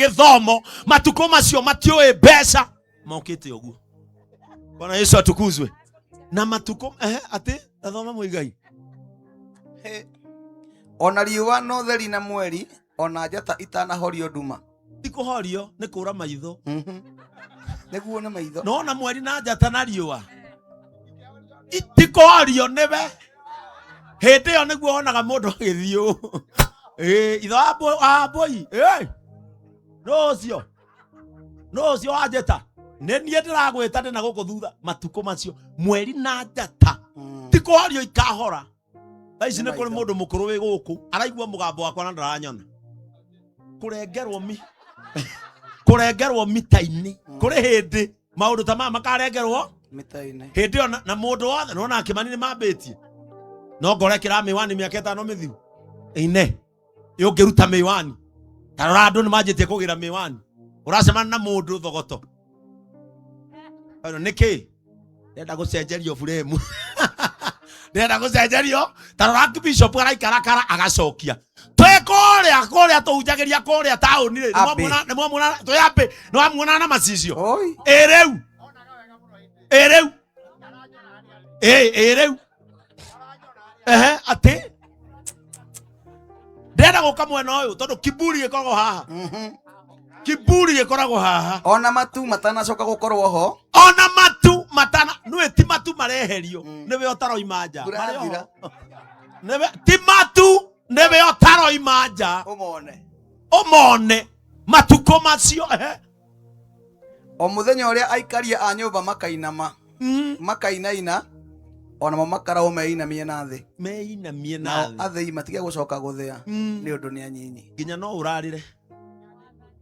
Gĩthomo matukũ macio matiũĩ mbeca mokĩte ũguo. Bwana Yesu atukuzwe. Na matukũ atĩ tathoma mũigai. Ona riũa no theri na mweri, ona njata itanahorio nduma. Ti kũhorio, nĩ kũra maitho. Nĩguo nĩ maitho. Nona mweri na njata na riũa itikũhorio nĩwe. Hĩndĩ ĩyo nĩguo wonaga mũndũ agĩthiĩ ũũ. Ĩĩ, ithe wa mbũi. Ĩĩ, nũ ũcio? Nũ ũcio wanjĩta? Nĩ niĩ ndĩragwĩta ndĩ na gũkũ thutha. Matukũ macio mweri na njata ti kũhorio ikahora. Thaa ici nĩ kũrĩ mũndũ mũkũrũ wĩ gũkũ araigua mũgambo wakwa na ndaranyona. Kũrengerwo mi kũrengerwo mita-inĩ. Kũrĩ hĩndĩ maũndũ ta maya makarengerwo mĩta-inĩ. Hĩndĩ ĩyo na mũndũ wothe nona Kĩmani nĩ mambĩtie no ngore kĩra mĩwani mĩaka 5 mĩthiru ine ũngĩruta mĩwani. Ta rora, andũ nĩ manjĩtie kũgĩra mĩwani. Ũracemania na mũndũ thogoto. Ano nĩkĩ ndenda gũcenjerio buremu, ndenda gũcenjerio. Ta rora, bishop araikarakara agacokia twĩ kũrĩa kũrĩa tũhunjagĩria kũrĩa taũni rĩ. Abbey. Nĩ mwamuona twĩ ambĩ nĩ wamuona na macicio. Oi. Ĩ rĩu, ĩ rĩu, ĩ ĩ rĩu, ehe, atĩ ndĩrenda gũka mwena ũyũ tondũ kiburi gĩkoragwo haha. Kiburi gĩkoragwo haha. Ona matu matanacoka gũkorwo ho. Ona matu matana nĩwe ti matu mareherio. Nĩwe ũtaroima nja. Mbura Marĩ oho. yathira. Nĩwe ti matu, nĩwe ũtaroima nja. Ũmone. Ũmone matukũ macio, ehe. O mũthenya ũrĩa aikaria a nyũmba makainama, makainaina, onamo makarao meinamie na thĩ. Meinamie na Nao thĩ. athĩi matige gũcoka gũthĩa nĩ ũndũ nĩ anyinyi. Nginya no ũrarĩre,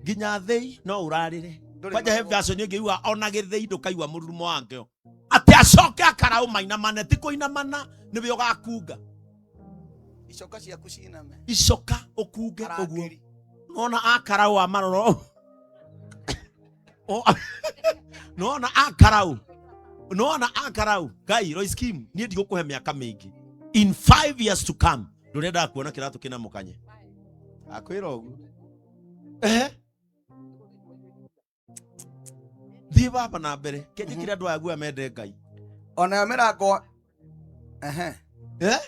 nginya thĩi no ũrarĩre. Ndũrĩ Kwanja he magũrũ. version ĩngĩ yuga ona gĩthĩi ndũkaigua mũrurumo wakĩo atĩ acoke akaraũ mainamane. Ti kũinamana, nĩwe ũgakunga. Icoka ciaku ciname. Icoka ũkunge ũguo. Arangĩri. Nona akaraũ a maroro. Nona akaraũ, nona akaraũ ngai Royce Kim, niĩ ndigũkũhe mĩaka mĩingĩ. In 5 years to come ndũrendaga kuona kĩratũ kĩna mũkanye akwĩra ũguo. Ehe, thiĩ baba na mbere kenjĩkĩre andũ aya guoya mende Ngai. Onayo mĩrango, ehe. Eh?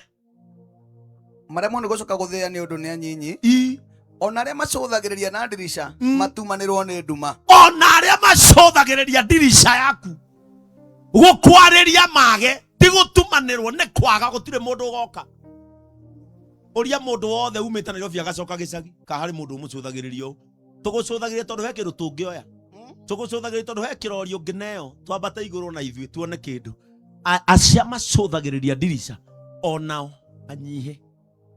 Maremwo nĩ gũcoka gũthĩa nĩ ũndũ nĩ anyinyi. I Ona arĩa macũthagĩrĩria na ndirica matumanĩrwo nĩ nduma. Ona arĩa macũthagĩrĩria ndirica yaku gũkwarĩria mage ti gũtumanĩrwo nĩ kwaga gũtirĩ mũndũ ũgoka. Ũria mũndũ wothe umĩte Nairobi agacoka gĩcagi ka harĩ mũndũ ũmũcũthagĩrĩria ũũ. Tũgũcũthagĩrĩria tondũ he kĩndũ tũngĩoya. Tũgũcũthagĩrĩria tondũ he kĩrori ũngĩneo twambate igũrũ na ithuĩ tuone kĩndũ. Acia macũthagĩrĩria ndirica onao anyihe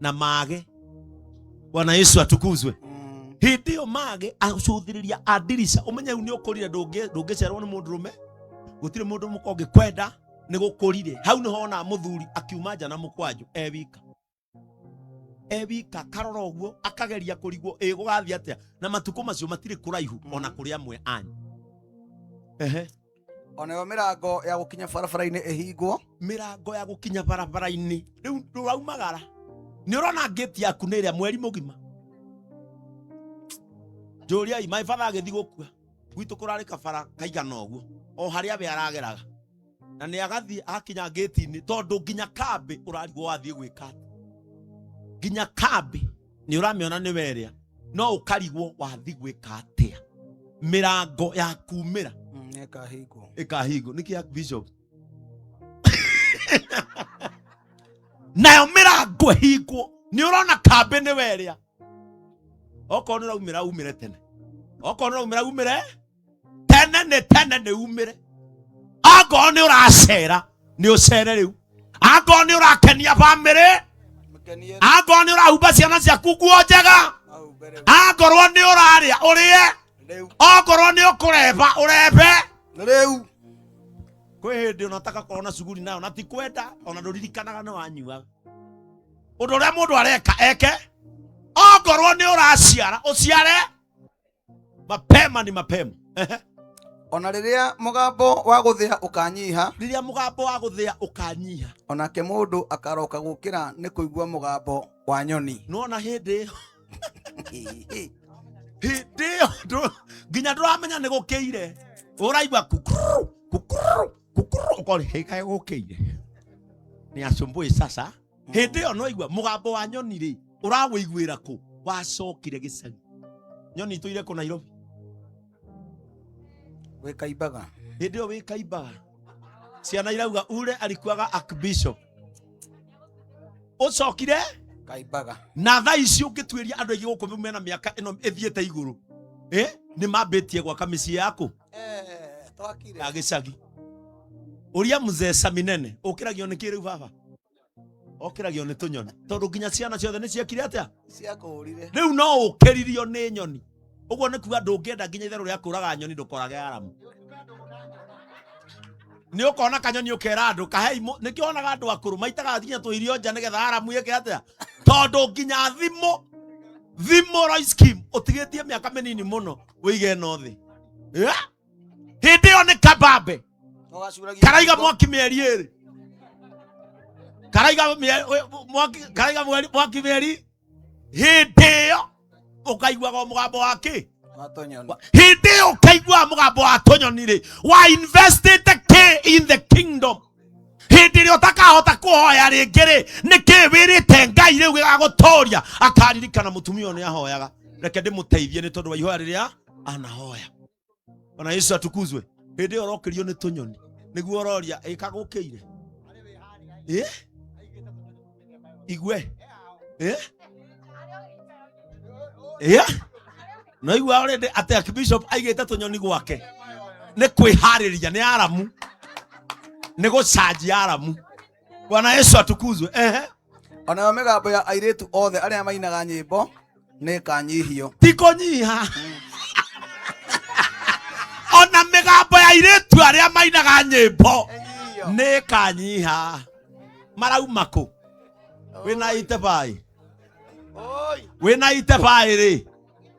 na mage. Bwana Yesu atukuzwe. Hĩndĩ ĩyo mage acũthĩrĩria a ndirica ũmenye rĩu nĩ ũkũrire, ndũngĩcerwo nĩ mũndũrũme, gũtirĩ mũndũ mũka ũngĩkwenda, nĩ gũkũrire. Hau nĩho wona mũthuri akiuma nja na mũkwanjũ e wika, e wika, akarora ũguo akageria kũrigwo ĩ gũgathiĩ atĩa, na matukũ macio matirĩ kũraihu ona kũrĩ amwe anyu. Ehe. Onayo mĩrango ya gũkinya barabara-inĩ ĩhingwo. Mĩrango ya gũkinya barabara-inĩ rĩu ndũraumagara, nĩ ũrona ngĩti yaku nĩ ĩrĩa mweri mũgima. Njũriai my father agĩthiĩ gũkua gwitũ kũrarĩ kabara kaigana ũguo o harĩa we arageraga na nĩ agathiĩ akinya ngĩti-inĩ tondũ nginya kambĩ ũrarigwo wathiĩ gwĩka atĩa. Nginya kambĩ nĩ ũramĩona nĩ werĩa no ũkarigwo wathiĩ gwĩka atĩa. Mĩrango ya kumĩra Nĩ ĩkahingwo. Ĩkahingwo nĩkĩ, Bishop? Nayo mĩrango ĩhingwo, nĩ ũrona kambĩ nĩ werĩa. Okorwo nĩ ũraumĩra umĩre tene, okorwo nĩ ũraumĩra umĩre tene, nĩ tene nĩ umĩre. Angorwo nĩ ũracera nĩ ũcere rĩu, angorwo nĩ ũrakenia bamĩrĩ, Mũkenie. angorwo nĩ ũrahumba ciana ciaku nguo njega, Hau mbere. angorwo nĩ ũrarĩa ũrĩe, Rĩu. ongorwo nĩ ũkũreba ũrebe. Rĩu. Kwĩ hĩndĩ unataka korwo na cuguri nayo na ti kwenda ona ndũririkanaga nĩ wanyuaga. Ũndũ ũrĩa mũndũ areka eke, ongorwo nĩ ũraciara ũciare mapema, ni mapema. Ehe. Ona rĩrĩa mũgambo wa gũthĩa ũkanyiha. Rĩrĩa mũgambo wa gũthĩa ũkanyiha. Onake mũndũ akaroka gũkĩra nĩ kũigua mũgambo wa nyoni. Nona hĩndĩ ĩyo Hĩndĩ ĩyo nginya ndũramenya nĩ gũkĩire, ũraigua kukuru kukuru kukuru, ũkori hĩkae gũkĩire nĩ asumbui. Sasa hĩndĩ ĩyo no igua mũgambo wa nyoni rĩ, ũrawĩiguĩra kũ? Wacokire gĩcagi, nyoni itũire kũ Nairobi? Wĩkaimbaga. Hĩndĩ ĩyo wĩkaimbaga, ciana irauga ule alikuwaga archbishop, ũcokire Kaimbaga. Na thaa ici ũngĩtuĩria andũ aingĩ gũkũ mena mĩaka ĩno ĩthiĩte igũrũ, nĩ mambĩtie gwaka mĩciĩ yaku Eh, twakire. Ya gĩcagi. Ũria mzee Saminene, ũkĩragio nĩ kĩ rĩu baba? Okĩragio nĩ tũnyoni, tondũ nginya ciana ciothe nĩ ciekire atĩa? Ciakũrire. Rĩu no ũkĩririo nĩ nyoni. Ũguo nĩ kuga ndũngĩenda nginya itherũ rĩa kũraga nyoni, ndũkorage aramu. Nĩ ũkona kanyoni ũkera andũ kahei. Nĩkĩo wonaga andũ akũrũ maitaga nginya tũirio nja nĩgetha aramu ĩke atĩa, tondũ nginya thimũ Royce Kim ũtigĩtie mĩaka mĩnini mũno wĩige ĩno thĩ. Yeah? Hĩndĩ ĩyo nĩ kabambe. Ũgacuragia. Karaiga mwaki mĩeri ĩrĩ, karaiga mwaki, karaiga mwaki mĩeri. Hĩndĩ ĩyo ũkaiguaga o mũgambo wa kĩ? Wa tũnyoni. Hĩndĩ ĩyo ũkaiguaga mũgambo wa tũnyoni rĩ, wa investite kĩ in the kingdom? Hĩndĩ ĩrĩa ũtakahota kũhoya rĩngĩ rĩ, nĩ kĩ wĩrĩte Ngai rĩu gĩgagũtũria? Akaririkana mũtumia ũyũ nĩ ahoyaga, reke ndĩmũteithie nĩ tondũ wa ihoya rĩrĩa anahoya. Bwana Yesu atukuzwe. Hĩndĩ ĩyo ũrokĩrio nĩ tũnyoni nĩguo ũroria ĩkagũkĩire igue no igua already atĩ archbishop aigĩte tũnyoni gwake nĩ kwĩharĩria, nĩ aramu, nĩ gũcanjia aramu. Bwana Yesu atukuzwe. Ehe. Onayo mĩgambo ya airĩtu othe arĩa mainaga nyĩmbo nĩ ĩkanyihio. Ti kũnyiha, ona mĩgambo ya airĩtu arĩa mainaga nyĩmbo nĩ ĩkanyiha. Marauma kũ? Wĩna itebai, wĩna itebai rĩ,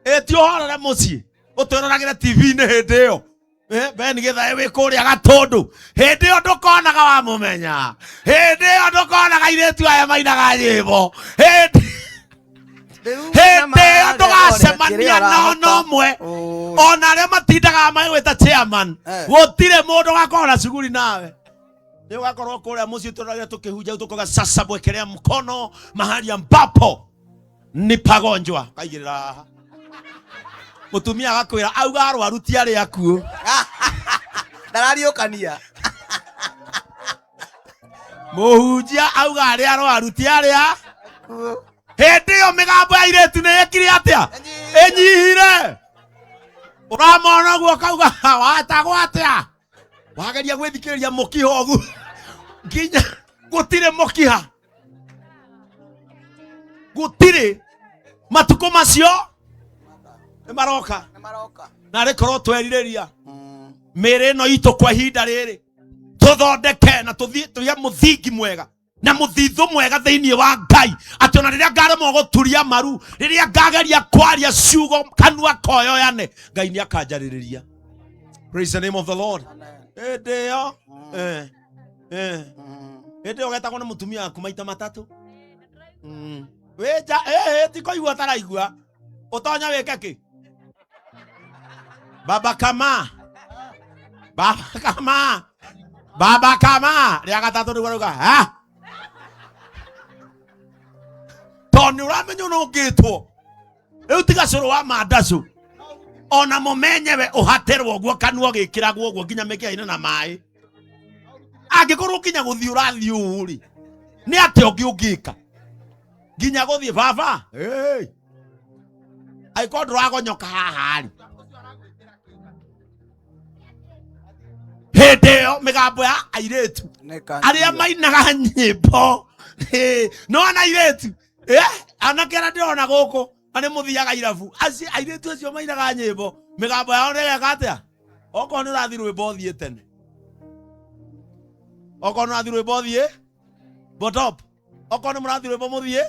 ĩti ũhorere mũciĩ ũtwĩroragĩre TV-inĩ hĩndĩ ĩyo. Ben Githae wĩ kũrĩa Gatũndũ, hĩndĩ ĩyo ndũkonaga wamũmenya, hĩndĩ ĩyo ndũkonaga airĩtu aya mainaga nyĩmbo, hĩndĩ ĩyo ndũgacemania na ona ũmwe, ona arĩa matindaga magĩgwĩta chairman. Gũtirĩ mũndũ ũgakorwo na cuguri nawe, nĩ ũgakorwo kũrĩa mũciĩ tũragĩra tũkĩhunja, tũkoga sasa mwekelea mkono mahali ambapo ni pagonjwa, kaigĩrĩra haha, mũtumia agakwĩra auga arwaru ti arĩa akuũ. Ndarariũkania. Mũhunjia auga arĩa arwaru ti arĩa. Hĩndĩ ĩyo mĩgambo ya airĩtu nĩ yekire atĩa? Ĩnyihire. Ũramona ũguo kauga watagwo atĩa, wageria gwĩthikĩrĩria mũkiha ũguo, nginya gũtirĩ mũkiha, gũtirĩ. Matukũ macio nĩ maroka. Nĩ maroka. Na rĩkorwo twerirĩria mĩĩrĩ ĩno itũ kwa ihinda rĩrĩ, tũthondeke na tũthiĩ tũgĩe mũthingi mwega na mũthithũ mwega thĩinĩ wa Ngai, atĩ ona rĩrĩa ngaremwo gũturia maru, rĩrĩa ngageria kwaria ciugo kanua koyoyane, Ngai nĩ akanjarĩrĩria. Praise the name of the Lord. Amen. Hĩndĩ ĩyo hĩndĩ ĩyo getagwo nĩ mũtumia waku maita matatũ. Wĩnja ti kũigua taraigua ũtonya wĩke kĩ? Baba kama, baba kama, baba kama, rĩa gatatũ nĩguo rauga ha, tondũ nĩ ũramenya ũnũngĩtwo rĩu. Tiga cũrũ wa mandacũ, ona mo menyewe ũhatĩrwo ũguo, kanua gĩkĩragwo ũguo nginya mĩkĩra-inĩ na maĩ. Angĩkorwo nginya gũthiĩ ũrathiĩ ũũ rĩ, nĩ atĩa ũngĩ ũngĩka nginya gũthiĩ baba? Hey. Angĩkorwo ndũragonyoka haha rĩ, hĩndĩ ĩyo mĩgambo ya airĩtu Nĩ ĩkanyihio. arĩa mainaga nyĩmbo. No ana airĩtu, anake arĩa ndĩrona gũkũ na nĩ mũthiaga irabu, acio airĩtu acio mainaga nyĩmbo, mĩgambo yao nĩgeka atĩa? Okorwo nĩ ũrathiĩ rwĩmbo ũthiĩ tene, okorwo nĩ ũrathiĩ rwĩmbo ũthiĩ botop, okorwo nĩ mũrathiĩ rwĩmbo mũthiĩ,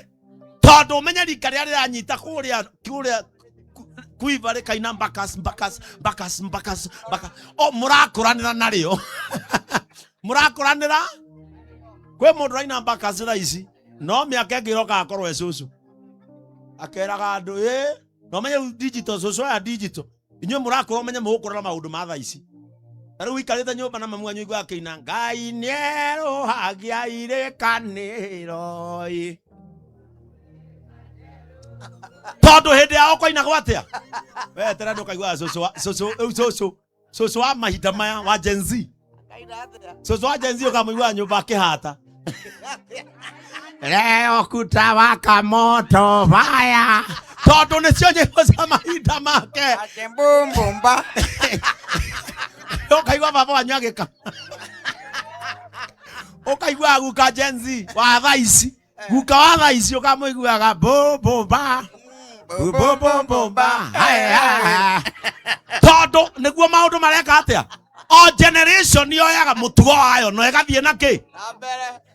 tondũ ũmenye rika rĩrĩa rĩranyita kũrĩa kũrĩa kuiva rĩkaina mbakas mbakas mbakas mbakas mbakas, o mũrakũranĩra narĩo, mũrakũranĩra. Kwĩ mũndũ ũraina mbakas thaa ici, no mĩaka ĩngĩ ĩroka akorwo e cũcũ akeraga andũ ĩ. Na ũmenye rĩu digital, cũcũ aya digital, inyuĩ mũrakũra ũmenye mũgũkũra na maũndũ ma thaa ici. Ta rĩu wikarĩte nyũmba na mamu wanyu igua akĩina Ngai nĩerũhagia irĩkanĩro ĩ. Tondũ hĩndĩ yao kwainagwo atĩa? We tera ndũkaiguaga cũcũ cũcũ rĩu cũcũ cũcũ wa mahinda maya wa Gen Z. Cũcũ wa Gen Z ũkamũigua nyũmba akĩhata. Leo kutawaka moto fire. Tondũ nĩcio nyĩmbo cia mahinda make. Akimbumbumba. Ũkaigua baba wanyu agĩka. Ũkaigua guka Gen Z wa thaa ici. Guka wa thaa ici ũkamũiguaga mbũmbũmba. Mbũmbũmbũmba. Haya. Tondũ nĩguo maũndũ mareka atĩa? O generation yoyaga mũtugo wayo na ĩgathiĩ na kĩ? Na mbere.